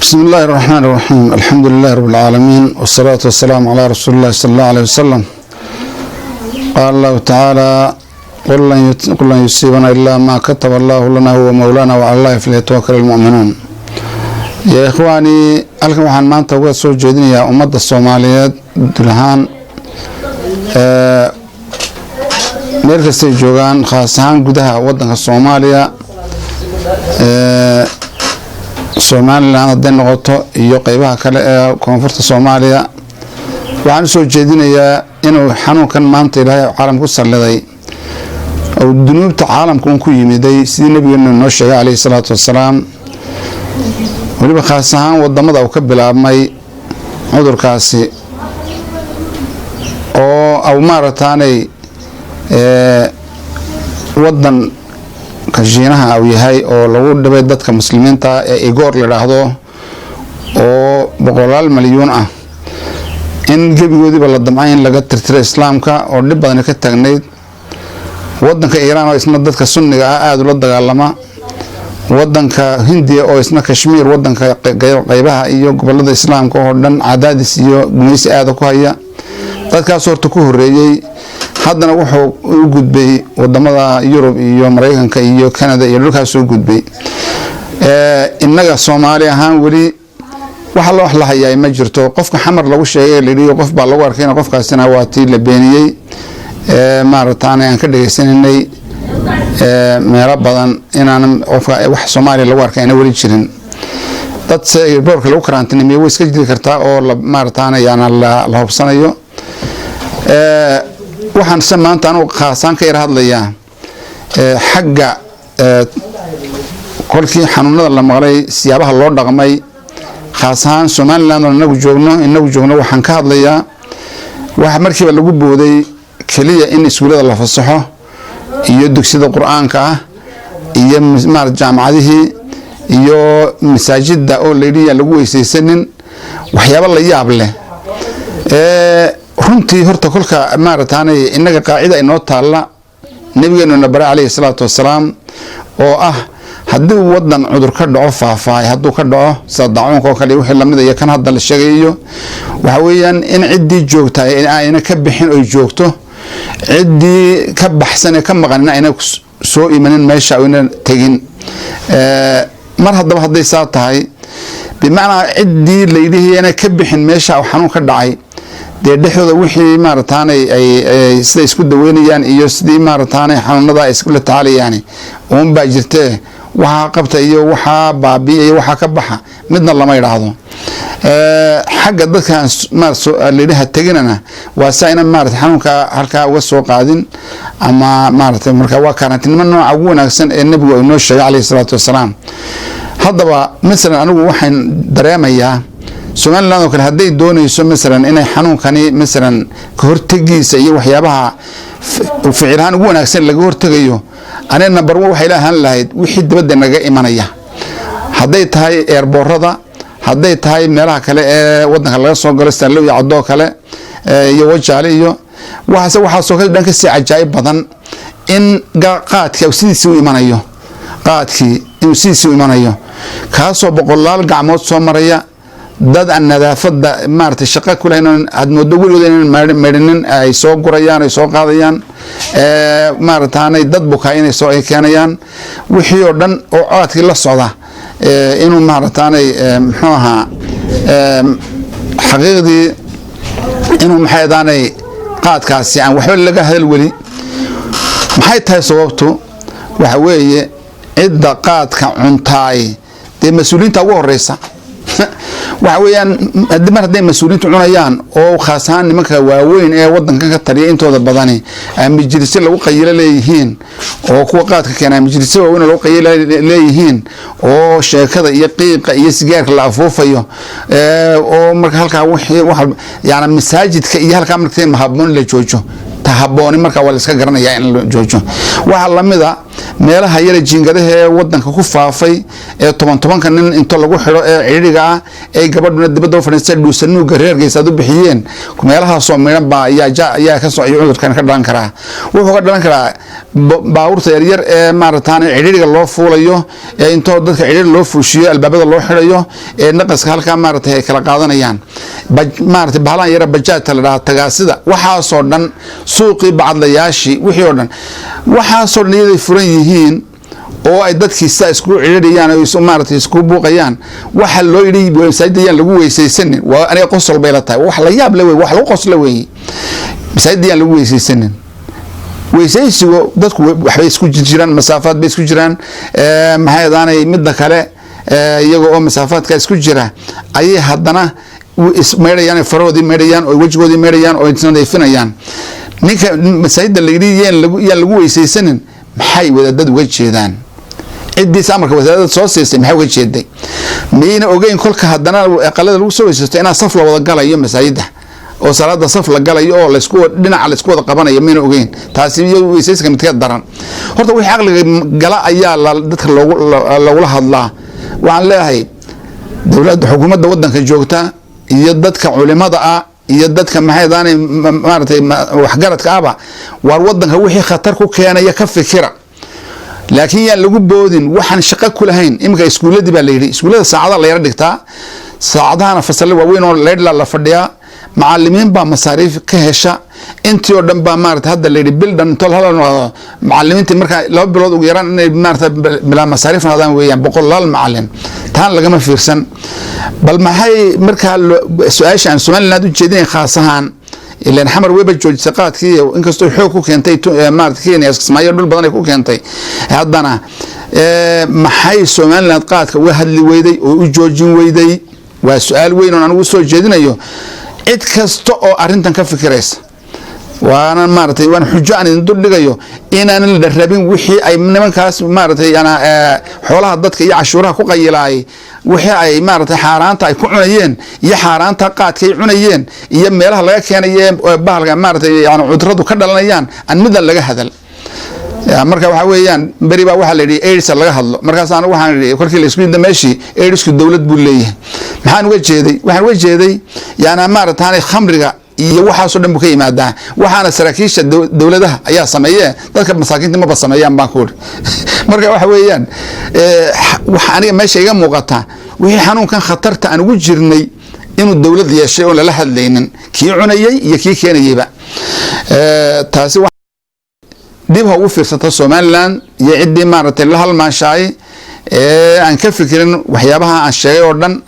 بسم الله الرحمن الرحيم، الحمد لله رب العالمين، والصلاة والسلام على رسول الله صلى الله عليه وسلم. قال الله تعالى: قل لن يصيبنا إلا ما كتب الله لنا هو مولانا وعلى الله فليتوكل المؤمنون. يا إخواني، halkan waxaan maanta uga soo jeedinayaa ummadda Soomaaliyeed dul ahaan meel kastay joogaan, khaas ahaan gudaha wadanka Soomaaliya, Somaliland hadday noqoto iyo qeybaha kale ee koonfurta Soomaaliya. Waxaan usoo jeedinayaa inuu xanuunkan maanta Ilaahay caalam ku salliday oo dunuubta caalamka un ku yimiday, sidii nabigeenu noo sheegay caleyhi salaatu wasalaam. Weliba khaas ahaan wadamada uu ka bilaabmay cudurkaasi oo aw maarataanay wadan ka Shiinaha uu yahay oo lagu dhibay dadka muslimiinta ee Igoor la idhaahdo oo boqolaal malyuun ah, in gebigoodiiba la damcay in laga tirtiro islaamka oo dhib badani ka taagnayd. Wadanka Iiraan oo isna dadka sunniga ah aada ula dagaalama, wadanka Hindiya oo isna Kashmiir, wadanka qeybaha iyo gobolada islaamka oo dhan cadaadis iyo gumaysi aada ku haya, dadkaas horta ku horeeyey. Haddana wuxuu u gudbay wadamada Yurub iyo Mareykanka iyo Canada iyo dhulkaas u gudbay. Innaga Soomaali ahaan weli wax la wax la hayaa ma jirto. Qofka Xamar lagu sheegay layidhi qof baa lagu arkayna, qofkaasina waa tii la beeniyey. Maarataane aan ka dhagaysanaynay meelo badan inaanan qofka wax Soomaaliya lagu arkay ayna weli jirin. Dad se boorka lagu karantinimiyo way iska jiri kartaa oo maarataane yaana la hubsanayo. Waxaan se maanta anugu khaasaan ka yar hadlayaa xagga kolkii xanuunada la maqlay siyaabaha loo dhaqmay, khaas ahaan Somaliland oo inagu joogno. Waxaan ka hadlayaa waxa markiiba lagu booday keliya in iskuullada la fasaxo iyo dugsiyada Qur-aanka ah iyo maarata jaamacadihii iyo masaajida oo layidhi yaan lagu weysaysanin. Waxyaabo la yaab leh runtii. Horta kolka maarataanay innaga qaacida inoo taalla nabigeenuna baray caleyhi salaatu wasalaam oo ah haddii wadan cudur ka dhaco, faahfaahay hadduu ka dhaco sida dacuunka oo kale, wixii lamid iyo kan hadda la sheegayo, waxa weeyaan in ciddii joogta ayna ka bixin oy joogto, ciddii ka baxsan ee ka maqanina ayna soo imanin meesha, ayna tegin. Mar haddaba hadday saa tahay, bimacnaa ciddii layidhi ayna ka bixin meesha xanuun ka dhacay, dee dhexdooda wixii maarataanay ay siday isku daweynayaan iyo sidii maarataanay xanuunada ay iskula tacaalayaan uun baa jirtee, waxaa qabta iyo waxaa baabi'iya iyo waxaa ka baxa midna lama idhaahdo. Xagga dadkan layidhi ha teginana waa si ayna maarata xanuunka halkaa uga soo qaadin ama maarata. Marka waa karantinimo nooca ugu wanaagsan ee nebigu ay noo sheegay caleyhi salaatu wasalaam. Haddaba masalan anigu waxaan dareemayaa Somaliland oo kale hadday doonayso masalan inay xanuunkani masalan ka hortegiisa iyo waxyaabaha ficil ahaan ugu wanaagsan laga hortegayo, aniga number one waxay la ahaan lahayd wixii dibadda naga imanaya, hadday tahay airport-ada, hadday tahay meelaha kale ee wadanka laga soo galo, Stanlow iyo Cadoo kale iyo Wajaale iyo waxaase. Waxaasoo kale dhan kasii cajaa'ib badan in qaadkii sidiisii u imanayo, qaadkii inuu sidiisii u imanayo, kaasoo boqolaal gacmood soo maraya, dad aan nadaafadda maaragtay shaqo ku lahayn, aad moodo weligooda inaan meedhinin, ay soo gurayaan, ay soo qaadayaan, maarataanay dad bukaa inay soo ay keenayaan, wixii oo dhan oo qaadkii la socda inuu maarataanay muxuu ahaa xaqiiqdii inuu maxay adaanay qaadkaasi aan waxba laga hadal weli. Maxay tahay sababtu? Waxa weeye cidda qaadka cuntaay dee mas-uuliyiinta ugu horeysa. Waxa weeyaan mar hadday mas-uuliyiintu cunayaan oo khaas ahaan nimanka waaweyn ee wadankan ka taliya intooda badani majlisyo lagu qayilo leeyihiin, oo kuwa qaadka keena majlisyo waaweyn oo lagu qayilo leeyihiin, oo sheekada iyo qiiqa iyo sigaarka la afuufayo, oo marka halkaa wixii yani masaajidka iyo halkaa marka mahaboon la joojo, tahabooni marka waa la iska garanaya in la joojo. Waxaa lamida Meelaha yara jiingadaha ee wadanka ku faafay ee toban tobanka nin into lagu xidho ee cidhiidhiga ah, ee gabadhuna dibadda u fadhiista, dhuusanuuga reergeysa aad u bixiyeen, meelahaasoo midhan baa ayaa ka soo cudurkan ka dhalan karaa. Wuxuu ka dhalan karaa baabuurta yaryar ee maarataane cidhiidhiga loo fuulayo, ee intoo dadka cidhiidhi loo fuushiyo albaabada loo xidhayo, ee naqaska halkaa maaratay ay kala qaadanayaan, maaratay bahalahan yara bajaajta la dhahaa, tagaasida, waxaasoo dhan, suuqii bacadlayaashii, wixii oo dhan, waxaasoo dhan iyaday furan yihiin oo ay dadkii sidaa iskugu cidhiidhayaan oo maaratay iskugu buuqayaan, waxa loo yidhi masaajidda yaan lagu weysaysanin. Waa aniga qosol bay la tahay, wax la yaab le wey, wax lagu qoslo weeye. Masaajidda yaan lagu weysaysanin. Weysaysigu dadku waxbay isku jiraan, masaafaad bay isku jiraan. Maxay adaanay midda kale, iyaga oo masaafaadka isku jira ayay haddana ismaydhayaan, farahoodii maydhayaan oo wejigoodii maydhayaan oo isnadiifinayaan. Ninka masaajidda la yidhi yaan lagu weysaysanin, maxay wadaadad uga jeedaan? Ciddiisa amarka wadaadada soo siisay maxay uga jeeday? Miyayna ogeyn kolka haddana aqalada lagu soo weysaysto inaa saf la wada galayo masaajidda oo salaada saf la galayo oo laysku dhinaca laysku wada qabanayo? Mayna ogeyn taasi iyo weysayska midka daran? Horta wixii caqliga gala ayaa dadka loogula hadlaa. Waxaan leeyahay dowladda, xukuumadda wadanka joogta iyo dadka culimada ah iyo dadka maxay daanay maaratay waxgaradka ahba, waar wadanka wixii khatar ku keenaya ka fikira, laakiin yaan lagu boodin waxaan shaqo ku lahayn. Iminka iskuuladii baa la yidhi, iskuullada saacadaha la yara dhigtaa, saacadahana fasalle waaweyn oo leydhla la fadhiyaa, macalimiin baa masaariif ka hesha. Intii oo dhan baa maarata hadda la yidhi bil dhan intoo hala noqdo macalimiintii, markaa 2 bilood ugu yaraan inay maarata bilaa masaariif noqdaan weeyaan, boqolaal macalin. Taan lagama fiirsan. Bal maxay markaa su-aasha aan Somaliland u jeedinay khaas ahaan, ilan Xamar weyba joojisay qaadkii, inkastoo xoog ku keentay maarata Kenya, Kismaayo, dhul badan ay ku keentay, haddana maxay Somaliland qaadka uga hadli weyday oo u joojin weyday? Waa su-aal weyn oon anigu usoo jeedinayo cid kasta oo arrintan ka fikiraysa. Waana maaratay waan xujo aan idin dul dhigayo inaanan la rabin wixii ay nimankaas maaratay xoolaha dadka iyo cashuuraha ku qayilaayay, wixii ay maaratay xaaraanta ay ku cunayeen iyo xaaraanta qaadka ay cunayeen iyo meelaha laga keenaye bahalka maaratay yani cuduradu ka dhalanayaan aan midna laga hadal. Marka waxa weeyaan, beri baa waxaa la yidhi AIDS laga hadlo. Markaas anigu waxaan idhi kolkii la isku yidda meeshii, AIDSku dowlad buu leeyahay. Maxaan uga jeeday? Waxaan uga jeeday yaana maarataanay khamriga iyo waxaasoo dhan buu ka yimaadaa, waxaana saraakiisha dowladaha ayaa sameeye, dadka masaakiinta maba sameeyaan baan ku iri. Marka waxa weeyaan, waxa aniga meesha iga muuqata wixii xanuunkan khatarta aan ugu jirnay inuu dowlad yeeshay oon lala hadlaynin kii cunayey iyo kii keenayeyba. Taasi dib ha ugu fiirsata Somaliland iyo ciddii maaragtay la halmaashaay ee aan ka fikirin waxyaabaha aan sheegay oo dhan.